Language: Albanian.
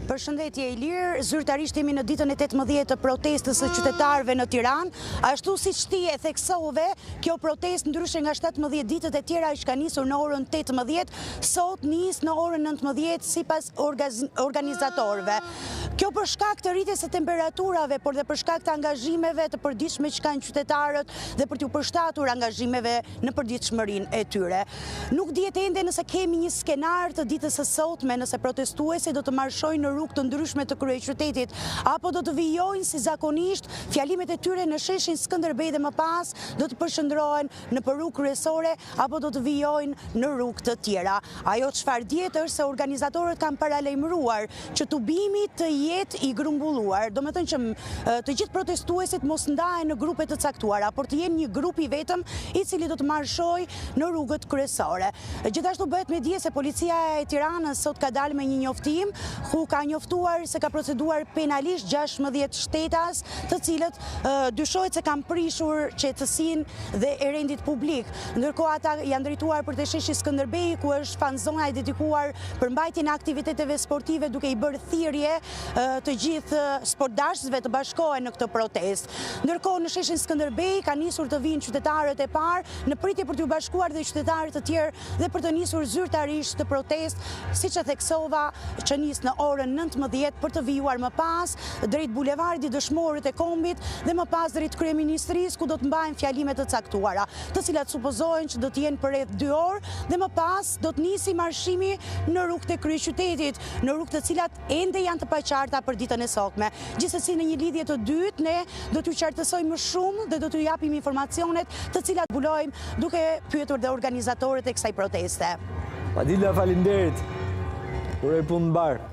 Përshëndetje Ilir, zyrtarisht jemi në ditën e 18 të protestës së qytetarëve në Tiranë. Ashtu siç ti e theksove, kjo protestë ndryshe nga 17 ditët e tjera që ka nisur në orën 18, sot nis në orën 19 sipas organizatorëve. Kjo për shkak të rritjes së temperaturave, por dhe për shkak të angazhimeve të përditshme që kanë qytetarët dhe për t'iu përshtatur angazhimeve në përditshmërinë e tyre. Nuk dihet ende nëse kemi një skenar të ditës së sotme, nëse protestuesit do të marshojnë në rrugë të ndryshme të kryeqytetit, apo do të vijojnë si zakonisht fjalimet e tyre në sheshin Skënderbej dhe më pas do të përqendrohen nëpër rrugë kryesore apo do të vijojnë në rrugë të tjera. Ajo çfarë dihet është se organizatorët kanë paralajmëruar që tubimi të jetë i grumbulluar, domethënë që të gjithë protestuesit mos ndahen në grupe të caktuara, por të jenë një grup i vetëm i cili do të marshojë në rrugët kryesore. Gjithashtu bëhet me dije se policia e Tiranës sot ka dalë me një njoftim, ku ka njoftuar se ka proceduar penalisht 16 shtetas, të cilët dyshohet se kanë prishur qetësinë dhe e rendit publik. Ndërkohë ata janë drejtuar për te sheshi Skënderbej, ku është fanzona e dedikuar për mbajtjen e aktiviteteve sportive duke i bërë thirrje të gjithë sportdashësve të bashkohen në këtë protestë. Ndërkohë në sheshin Skënderbej kanë nisur të vijnë qytetarët e parë në pritje për t'iu bashkuar dhe qytetarë të tjerë dhe për të nisur zyrtarisht këtë protestë, siç e theksova, që nis në orën 19 për të vijuar më pas drejt bulevardit Dëshmorët e Kombit dhe më pas drejt Kryeministrisë ku do të mbahen fjalime të caktuara, të cilat supozohen që do të jenë për rreth 2 orë dhe më pas do të nisi marshimi në rrugët e kryeqytetit, në rrugë të cilat ende janë të paqarta për ditën e sotme. Gjithsesi në një lidhje të dytë ne do t'ju qartësojmë më shumë dhe do t'ju japim informacionet të cilat zbulojmë duke pyetur dhe organizatorët e kësaj proteste. Adila, faleminderit. Uroj punë të mbarë.